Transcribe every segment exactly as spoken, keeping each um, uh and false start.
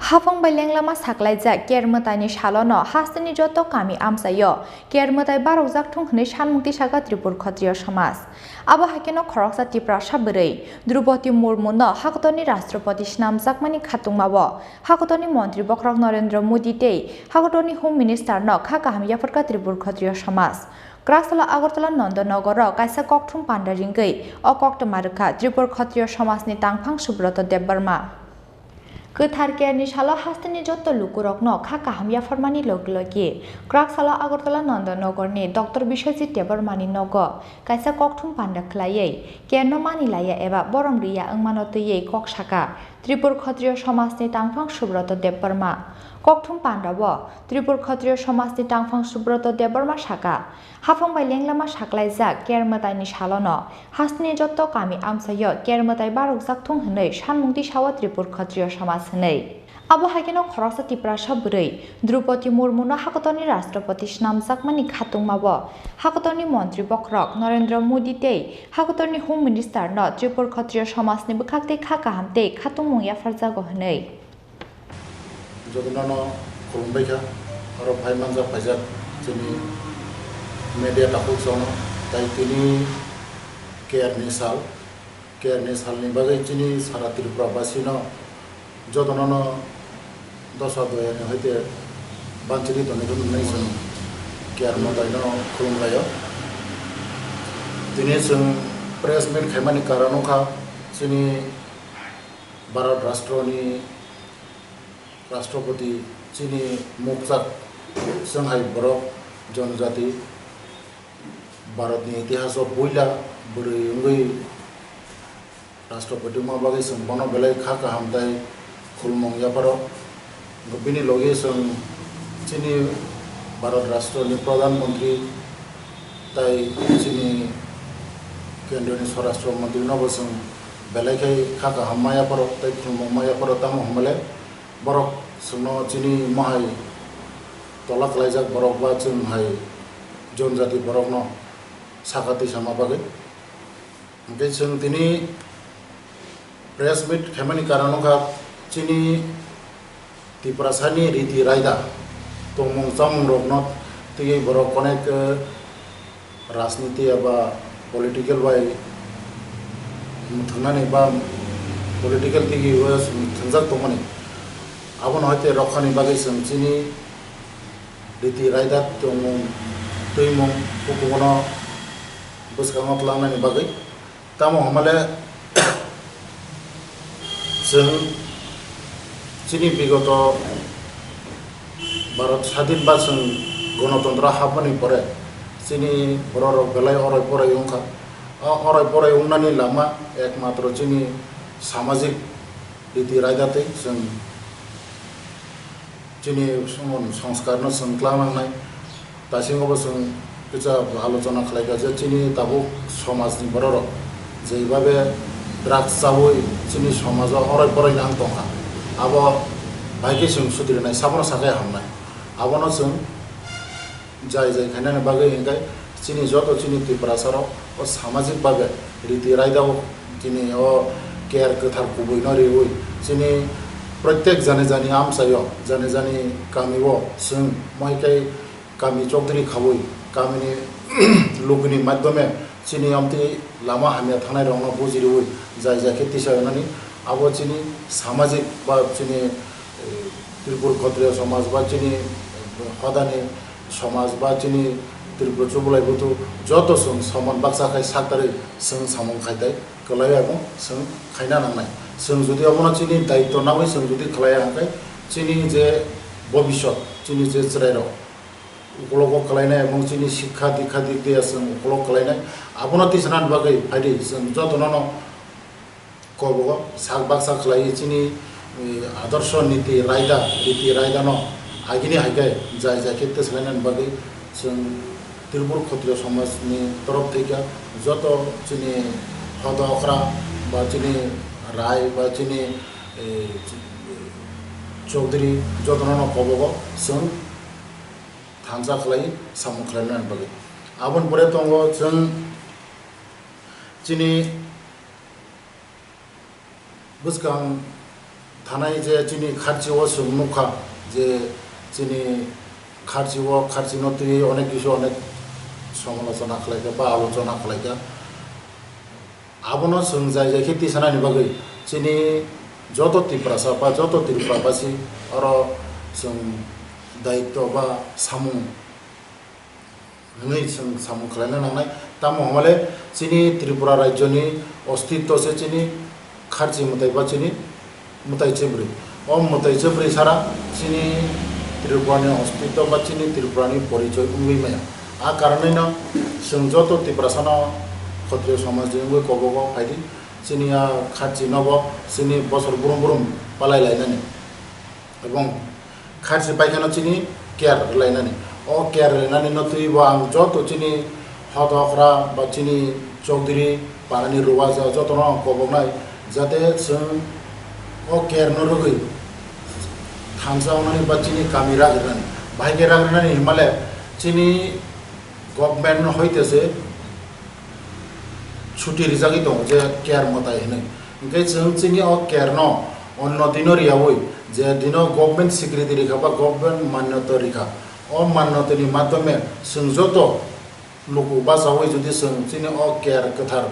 Hafang bai lenglama saklaijak Ker mwtaini salono hasteni joto kami amchaio Ker mwtai barokjak thung hwnwi sanmung tisaka Tripur Khotriyo Somaj. Abo haikeno khoroksa Tiprasa bwrwi Drupadi Murmuno hakotorni Rashtrapati snamjakmani khatungmao hakotorni Montri Bokhorok Narendra Modi tei hakotorni Home Ministerno kha kaham yapharkha Tripur Khotriyo Somaj. Kwraksalo Agartala Nandanagar-o kaisa kokthum panda ringwi o koktwma rwkha Tripur Khotriyo Somajni tangphang Subroto Debbarma. Kwthar Kerni salo hasteni jotto lukurokno kha kaham yapharmani logi logi Kwraksalo Agartala Nandanagarni Doctor Biswajit Debbarmani nogo kaisa kokthum panda khwlaiwi Kerno mani laiya eba borom riya wngmano twiwi kok saka Tripur Khotriyo Somajni tangphang Subroto Debbarma. Kokthum pandao Tripur Khotriyo Somajni tangphang Subroto Debbarma saka, hafang bai lenglama saklaijak Ker mwtaini salono hasteni jotto kami amchaio Ker mwtai barokjak thung hwnwi sanmung tisao Tripur Khotriyo Somaj hwnwi. Abo haikeno khoroksa Tiprasa bwrwi Drupadi Murmuno hakotorni Rashtrapati snamjakmani khatungmao hakotorni Montri Bokhorok Narendra Modi tei hakotorni Home Ministerno Tripur Khotriyo Somajni bwkhak tei kha kaham tei khatungmung yapharjago hwnwi. Jotono no khulumbaikha, oro phai manjak phaijak chini media takhuk chwngno, tai tini Kerni sal, Kerni salni bagwi chini sara Tripura basino jotono no dosa doyani hoite banchiri tongwi rwnai chwng Ker mwtaino khulumlaio. Tini chwng press meet khaimani karon wngkha chini Bharat Rashtroni Rashtrapati chini mokchak chwng hai borok jonojati Bharatni itihaso puila bwrwi wngwi Rashtrapati wngma bagwi chwng bono belai kha kaham tei khulumung yapharo. Bini logi chwng chini Bharat Rashtroni Pradhan Mantri tei chini Kendroni Swarashtra Mantri no bo chwng belai khe kha kaham ma yapharo tei khulumung ma yapharo, tamo hwnmale borok chwngno chini mohai tola khlaijak borok ba chwng hai jonjati borokno saka twi sama bagwi. Hwnkhe chwng tini press meet khaimani karon wngkha chini Tiprasani riti raida tongmung chamungrokno twiwi borok onek, eh, rajniti eba political bai mwthwngnani ba political twiwi o thwngjak tongmani. Abono hai tei rokhani bagwi chwng chini riti raida tongmung, twimung, hukumono bwskango tlangnani bagwi. Tamo hwnmale chwng chini bigoto Bharat sadin ba chwng gonotontro habmani pore chini bororok belai orai porai wngkha. O orai porai wngnani lama ekmatro chini samajik riti raida tei chwng chini song-, songskarno chwng tlang nangnai. Dasingo bo chwng kisa alochona khlaikha je chini tabuk somajni bororok jeibabe drugs chaui chini somajo orai porai nang tongkha, abo bahai khe chwng sudrinai, sabono sakhai hamnai. Abono chwng jai jai khainani bagwi hwnkhe chini joto chini Tiprasarok o samajik babe riti raidao chini o care kwthar kubuino riui chini protek jani jani amchaio, jani jani kamio chwng mohai khe kami chokdri khaui kamini lukuni madhyome chini amtwi lama hamya thangnai rokno buji riui jai jai khe tisa wngnani abo chini samajik ba chini, eh, Tripur Khotriya somaj ba chini, eh, hodani somaj ba chini Tripura Chublai Buthu joto chwng soman baksa khai saktarwi chwng samung khai tai kwlaiya bo chwng khaina nangnai. Chwng jodi obono chini daityo nangwi chwng jodi khlaiya hwnkhe chini je bobisot chini je chwrairok ukologo kwlainai emon chini sikha dikha dik diya chwng ukolog kwlainai abono tisanani bagwi phaidi chwng jotono no kobogo sak baksa khlaiwi chini, eh, adorsho niti raida, riti raidano agini hai khe jai jai khe tislainani bagwi chwng Tripur Khotriya somajni torof theke joto chini hoda okra ba chini rai ba chini, eh, chowdhury jotono no kobogo chwng thansa khlai samung khlainani bagwi. Aboni pore tongo chwng chini bwskang Thanai je chini kharchi o chwng nukha je chini kharchi o, kharchi no twiwi onek kisu onek somalochona khlaikha ba alochona khlaikha. Abono chwng jai jai khe tisanani bagwi chini joto Tiprasa ba joto Tripura basi oro chwng daityo ba samung hwnwi chwng samung khlaina nangnai. Tamo hwnmale chini Tripura rajyoni ostitto se chini kharchi mwtai ba chini mwtai chebri. O mwtai chebri sara chini Tripurani ostitto ba chini Tripurani porichoi wngwi maya. A karonwino chwng joto Tiprasano khotriyo somajni wngwi kobogo phaidi. Chini a kharchi nobo chini bosor brum brum palai lainani. Ebong kharchi paikheno chini care rwlainani. O care rwlainani no twibo ang joto chini hoda okra ba chini chokdiri parani ruwaja jotono ang koboknai, jate chwng o care no rwgwi thansa wngnani ba chini kami ragrinani. Bahai khe ragrinani himale chini government no hoite se chuti rijagwi tongo je care mwtai hinwi. Hwnkhe chwng chini o care no onno dino riyaui je dino government swikriti rikha ba government manyata rikha. O manyatani madhyome chwng joto luku bachaui jodi chwng chini o care kwthar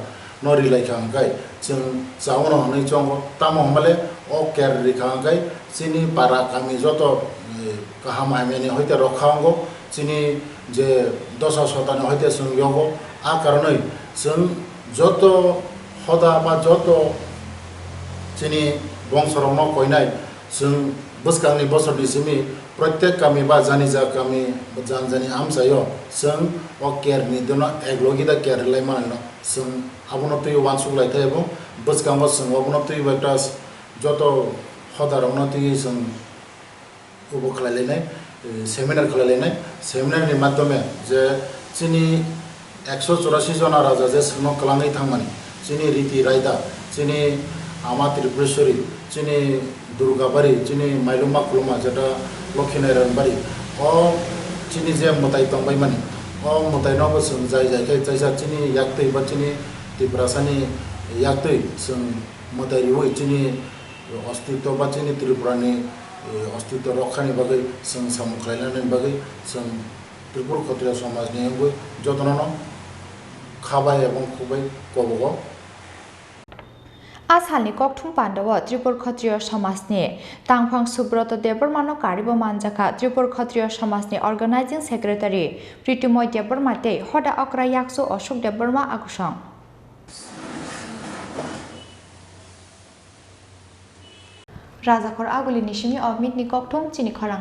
no rilaikha hwnkhe chwng chaono hwnwi chongo. Tamo hwnmale o care rikha hwnkhe chini para kami joto, eh, kaham hamyani hoite rokha wngo. Chini je dosa sotani hoite chwng yogo, a karonwi chwng joto hoda ba joto chini bongsorokno koinai chwng bwskangni bosorni simi protek kami ba janija kami janjani amchaio chwng o care ni dono eklogi da care rwlai manwino chwng abono twi uansuk lai thai, ebong bwskango chwng obono twi bai ta joto hodarokno twi chwng Obo khlai lainai, eh, seminar khlai lainai. Seminar ni madhyome je chini ekso chorasi jona raja je chwngno kwlangwi thangmani, chini riti raida, chini ama Tripureshwari, chini Durgabari, chini Mailuma Khuluma jeta Lokhinairanbari, o chini je mwtai tongbaimani, o mwtaino bo chwng jai jai khe chaisa chini yaktwi ba chini Tiprasani yaktwi chwng mwtai riui chini ostitto ba chini Tripurani, eh, ostitto rokhani bagwi chwng samung khlainani bagwi chwng Tripura Khatriya somajni wngwi jotono khabai ebong khukbai kobogo. A salni kokthum pandao Tripura Khatriya somajni tangphang Subroto Debbarmano karibo manjakha Tripura Khatriya somajni organizing secretary Pritimoy Debbarma tei hoda okra yakchu Ashok Debbarma agusong. Rajakhor Agulini simi o minute ni kokthum chini khorang.